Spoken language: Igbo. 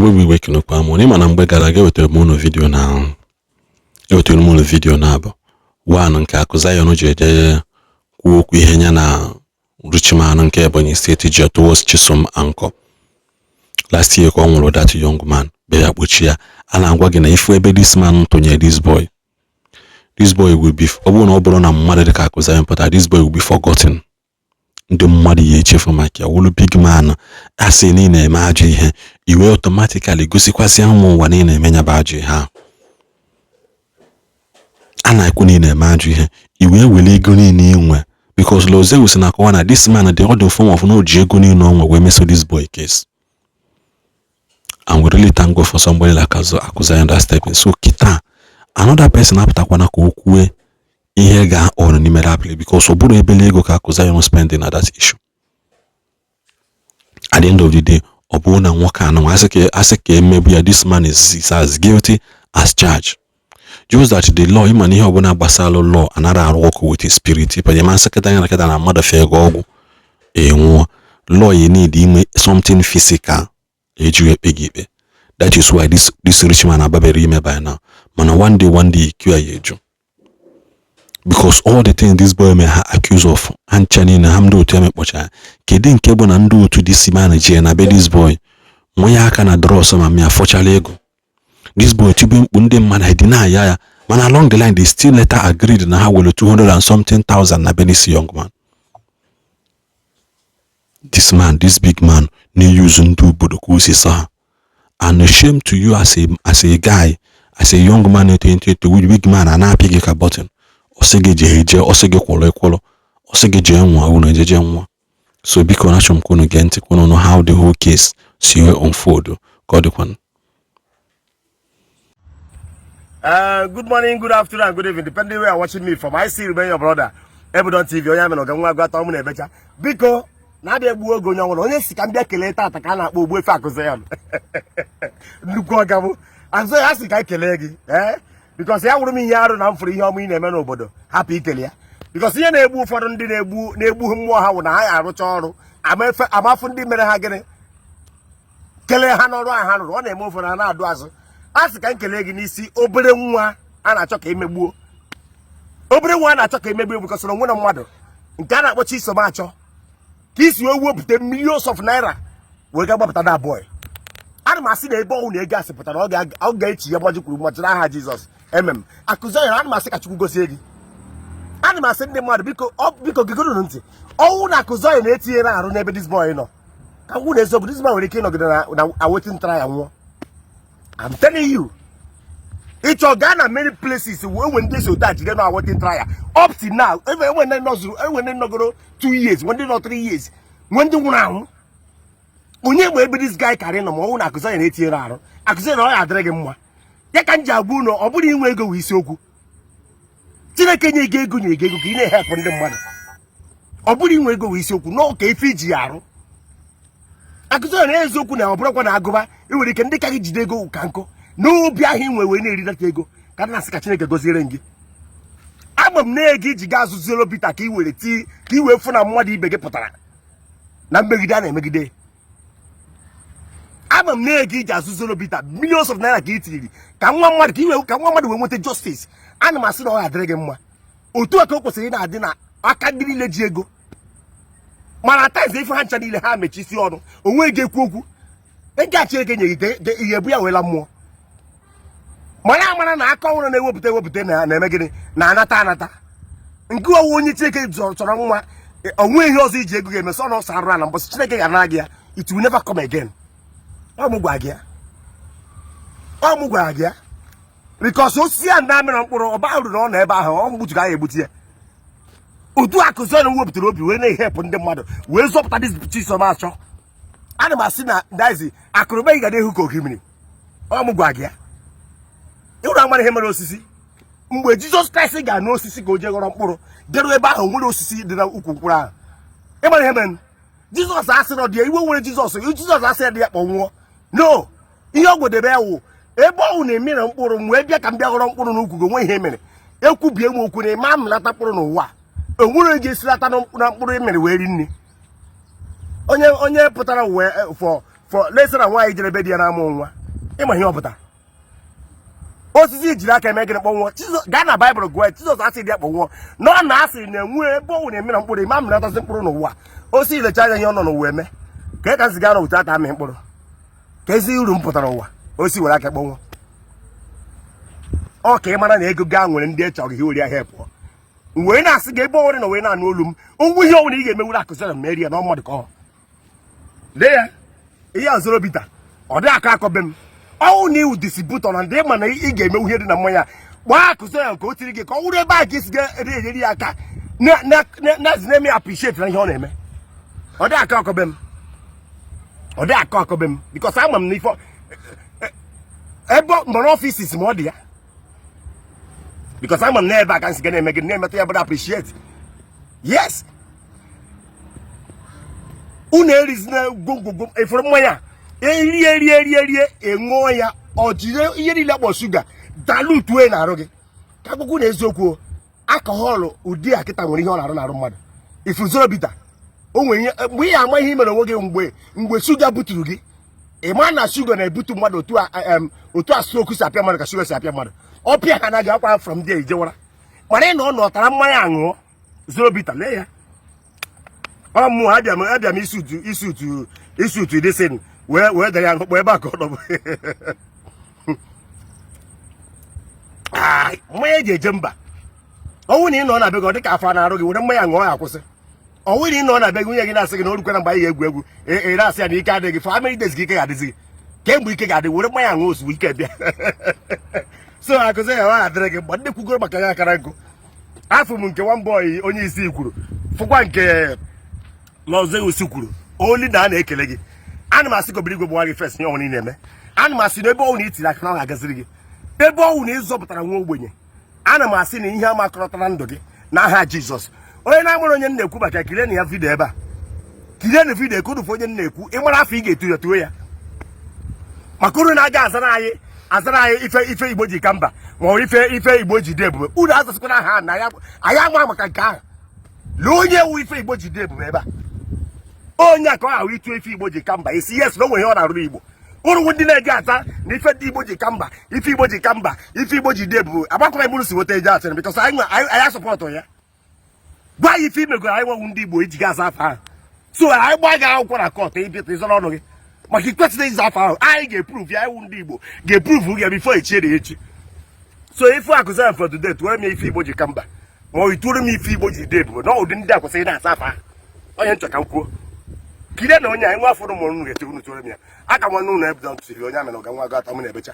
Igbo bụ Igbo, ekenekwa m. Ịma na mgbe gara aga ewetara m unu video na ewetara m unu video na abụ one nke Akụ Zion ji eje kwuo okwu ihe ya na Richman nke Ebonyi State ji towards Chisom Anko last year ka ọ nwụrụ. That young man bịara kpochi ya. A na-agwa gị na ifu ebe this man tụnyere this boy, this boy will be, ọ bụrụ na ọ bụrụ na mmadụ dịka Akụ Zion pụtara, this boy will be forgotten. Ndị mmadụ ya echefu maka ya wụrụ big man. Asị na ị na-eme ajọ ihe, iwe automatically gosikwasị ụmụ ụwa na ị na-eme ya bụ ajọ ihe ahụ. A na-ekwu na ị na-eme ajọ ihe, iwe were ego niile inwe, because Lozeus na-akọwa na this man dị all form of na o ji ego niile o nwe wee meso this boy case. And we really thank God for somebody like Akụ Zion that step in. So kita another person apụtakwana ka o kwue ihe ga on n'ime that place, because ọ bụrụ ebele ego ka Akụ Zion spending na that issue. At the end of the day, ọ bụrụ na nwoke anụ asị ka emegbu ya, this man is as guilty as charged, just that the law, ịma na ihe ọbụla gbasara law anaghị arụ ọkụ with spirit. Ịpanye ma nsịkịta anya nakịta na mmadụ fee gị ọgwụ enwụọ, law you need ime something physical eji ekpe gị ikpe. That is why this rich man agbabere ime by now. Mana one day, one day, iku ya eju, because all the things this boy may ha accuse of, ha ncha niile ha ndị otu ya mekpọcha. Kedu nke bụ na ndị otu this man ji na be this boy nwenye aka na drugs ma mịa fọchala ego this boy tibe mkpu, ndị mmadụ deny ya ya, mana along the line they still later agreed na ha were 200 and something thousand na be this young man. This man, this big man na-use ndị obodo ka o si sọ ha. And shame to you as a guy, as a young man na-eto eto eto, big man a na-apị gị ka button. Ọ sị gị jee jee, ọ sị gị kwụrụ ekwụrụ, ọ sị gị jee nwa unu ejeje nwa. So biko, na achọrọ m ka unu gee ntị ka unu nụ how the whole case si wee unfold ka ọ dịkwanụ. Good morning, good afternoon, and good evening, depending where you're watching me from. I still remain your brother, Ebudon TV. Onye amị na ọga nwa agwata ọmụ na-ebecha. Biko, na-abịa egbu oge onye ọbụla. Onye si ka m bịa kelee tata ka a na-akpọ Ogbuefi Akụ Zion. Nnukwu ọga bụ Akụ Zion, a sị ka anyị kelee gị, ee, because ya wụrụ m ihe arụ na m fụrụ ihe ọma ị na-eme n'obodo, hapụ ikele ya, because ihe na-egbu ụfọdụ ndị na-egbu na-egbu mmụọ ha wụ na ha arụcha ọrụ amafụ ndị mere ha gịnị kelee ha n'ọrụ ahụ ha rụrụ. Ọ na-eme ụfọdụ ha na-adụ azụ. A sị ka m kelee gị n'isi obere nwa a na-achọ ka emegbuo, obere nwa a na-achọ ka emegbuo, because na onwere mmadụ nke a na-akpọ Chisom achọ ka isi wee wepụta millions of naira wee ga gbapụta that boy. Ana m asị na ebe ọnwụ na ego asị pụtara, ọ ga-echi ya gbaji kwuru mmachi n'aha Jizọs. Emem Akụ Zion, ana m asị ka Chukwu gozie gị. Ana m asị ndị mmadụ, biko, biko, gegoro ntị. Ọnwụ na Akụ Zion na-etinyere arụ n'ebe this boy nọ, ka m gwụ na eziokwu, this boy nwere ike ịnọgide na awaiting trial nwụọ. I'm telling you. Ịchọ gaa na many places wee enwe ndị si otu a jide na awaiting trial up till now. Enwe ndị nọzuru, enwe ndị nọgoro 2 years, nwe ndị nọ 3 years, nwe ndị nwụrụ anwụ. Onye ma ebe this guy karị nọ ma ọnwụ na Akụ Zion na-etinyere arụ? Akụ Zion, ọ ya adịrị gị mma. Ya ka m ji agwa unu, ọ bụrụ inwe ego wụ isiokwu. Chineke nye gị ego, nye gị ego ka ị na-ehepụ ndị mmadụ. Ọ bụrụ inwe ego wụ isiokwu n'ọ ka ife iji ya arụ. Akụ Zion na eziokwu na ọ bụrụkwa na agụba ị nwere ike ndị ka gị jide ego ka nkụ n'obi ahụ inwe wee na-eridata ego ka na asị ka Chineke goziere gị. Ama m na ego iji gaa azụzielo bita ka ị were tii ka ị wee fụ na mmadụ ibe gị pụtara na mmegide a na-emegide. Ama m na ego iji azụzielo bita, millions of naira ka ị tiri ka nwa mmadụ ka iwe ka nwa mmadụ wee nweta justice. Ana m asị na ọ ga-adịrị gị mma. Otu a ka o kwesịrị ị na-adị na aka ndị niile ji ego, mana times ife ha ncha niile ha mechisi ọnụ onwe ga-ekwu okwu. Ego a Chineke nye gị, ihe bụ ya wela mmụọ mara amara na aka ọhụrụ na-ewepụta ewepụta na-eme gịnị na-anata anata nke ọwụ onye Chineke chọrọ nwa onwe ihe ọzọ iji ego ga-eme sọ na ọsọ arụ ala mbọsị Chineke ga-anara gị ya, it will never come again. Ọ mụ gwa gị ya, ọ mụ gwara gị ya, because osisi a na-amịrị mkpụrụ ọba uru na ọ nọ ebe ahụ ọ mgbutu ka a ga-egbutu ya. Otu Akụ Zion wepụtara obi wee na-ehepụ ndị mmadụ wee zọpụta this Chisom achọ, ana m asị na daizi akụrụba gị ga na-ehu ka okimiri. Ọ mụ gwa gị ya. Ịhụrụ amara ihe mere osisi mgbe Jizọs Kraịst ga n'osisi ka o jee ghọrọ mkpụrụ, bịaruo ebe ahụ nwere osisi dị na ukwu mkpụrụ ahụ. Ịmara ihe mere Jizọs asị na ọ dị ya iwe nwere Jizọs. Jizọs asị ya dị ya kpọnwụọ no. Ihe ọ gwedebe ya wụ ebe ọ na-emere mkpụrụ m wee bịa ka m bịa ghọrọ mkpụrụ n'ukwu gị, onwe ihe mere ekwubie m okwu na ịma m nata mkpụrụ n'ụwa, onwere onye ga-esilata na mkpụrụ emere wee ri nri. Onye pụtara wee for For let's say na nwaanyị jere be di ya na-amụ nwa, ịma ihe ọ pụtara? Osisi jiri aka eme gịnị? Kpọnwụọ. Gaa na Baịbụl gụọ ya. Jizọs asị dị ya kpọnwụọ na ọ na-asị na-enwe ebe ọ na-eme na mkpụrụ ime amịnatazi mkpụrụ n'ụwa. Osisi lecha anya ihe ọ nọ n'ụwa eme ka ka nsi gaa n'ụwa aka amị mkpụrụ ka ezi uru m pụtara ụwa. Osisi were aka kpọnwụọ. Ọ ka ị mara na ego gaa nwere ndị echọrọ ihe ori ahịa pụọ. Wee na-asị gị, ebe ọwụrụ na wee na-anụ olu m, ngwa, ihe ọbụla ị ga-emewuru Akụ Zion, merie na mmadụ ka ọ lee ya. Ihe a Zoro Bitter, ọ dị akọ akọ be m. Ọnwụ na iwu distributor na ndị ma na ị ga-emewu ihe dị na mmanya, gbaa Akụ Zion ka o tiri gị, ka ọ wụrụ ebe a ka isi ga-enyere ya aka na-eme appreciate na ihe ọ na-eme. Ọ dị akọ akọ be m, ọ dị akọ akọ be m, because ama m na ife ebe nọ n'offices ma ọ dị ya, because ama m na ebe a ka nsi ga na-eme gị na-emetụ ya bụrụ appreciate. Yes, unu erizina gwongwogwo efere mmanya. Erie erie erie erie, eṅụọ ya, ọ jide ihe niile akpọ shuga dilute na arụ gị. Ka akwụkwọ na eziokwu, alcohol ụdị a kịta nwere ihe ọ na-arụ n'arụ mmadụ. Ifu Zoro Bitter, o nwere ihe mgbe ị ama ihe i mere onwe gị. Mgbe shuga buturu gị, ị ma na shuga na-ebutu mmadụ otu a stroke si apịa mmadụ ka shuga si apịa mmadụ. Ọ pịa ha anaghị akwa from there ijewara. Mana ị nọ nọtara mmanya aṅụọ Zoro Bitter, lee ya. Ọ mụ abịa m isi utu disin wee dere ya nkpọ ebe a ka ọ nọ. Mmanya eji eje mba, ọnwụ na ị nọ na be gị, ọ dịka afọ a na-arụ gị, were mmanya ṅụọ ya akwụsị. Ọnwụ na ị nọ na be gị, nwunye gị na-asị gị na o rukwara mgbe anyị ga-egwu egwu, ị na-asị ya na ike adịghị. For how many days ka ike ga-adịzi gị? Kemgbe ike ga-adị, were mmanya ṅụọ ozugbo, ike bịa. So akụzi ya, ọ adịrị gị mgbe ndị kwugoro maka ya akara nkụ. Afọ m nke one boy onye isi kwuru, fụkwa nke Lọzeus kwuru oli na a na-ekele gị. Ana m asị ka obere igwe gbawa gị first. Ihe ọnwụ na-eme, ana m asị na ebe ọnwụ na itiri aka na ọ ga-agaziri gị. Ebe ọnwụ na ịzọpụtara nwa ogbenye, ana m asị na ihe amakọrọtara ndụ gị n'aha Jizọs. Onye na-amụrụ onye m na-ekwu maka, kirie na ya video ebe a, kirie na video ka unu fụ onye m na-ekwu. Ịmara afọ ị ga-etu ya, tuo ya, maka unu na-aga azara anyị ife Igbo ji ka mba, ma ọ ife Igbo ji dị ebube. Unu azasịkwana aha na ya anyị ama maka nke ahụ. Lee onye ewu ife Igbo ji dị ebube ebe a, onye a ka ọ ahụ itu ife Igbo ji ka mba isi. Yes, na o nwere ihe ọ na-arụrụ Igbo. Unu ndị na-eji ata na ife ndị Igbo ji ka mba, ife Igbo ji ka mba, ife Igbo ji dị ebube, agbakwara ebe unu si nweta eji asịrị, because anyị asupport ya. Gwa anyị ife imegoro anyị nwewu ndị Igbo iji ga-aza afọ ahụ. So anyị gbaa gị akwụkwọ na court, ịbịa ịzọrọ ọnụ gị maka ikwesịrị ịza afọ ahụ. Anyị ga-eprove ya, anyị ndị Igbo ga-eprove gị before echie na echi. So ife Akụ Zion for today, tụọrọ m ife Igbo ji ka mba, ma ọ tụọrọ m ife Igbo ji dị ebube na ụdị ndị a kwesịrị na-asa afọ ahụ. Onye nchọ ka m kwuo, kirie na onye anyị nwa afọ mụrụ unu ga-ete unu tụọrọ m ya aka. Nwanne unu Ebudon TV, onye amena ọga nwa agụ atọ m na-ebecha.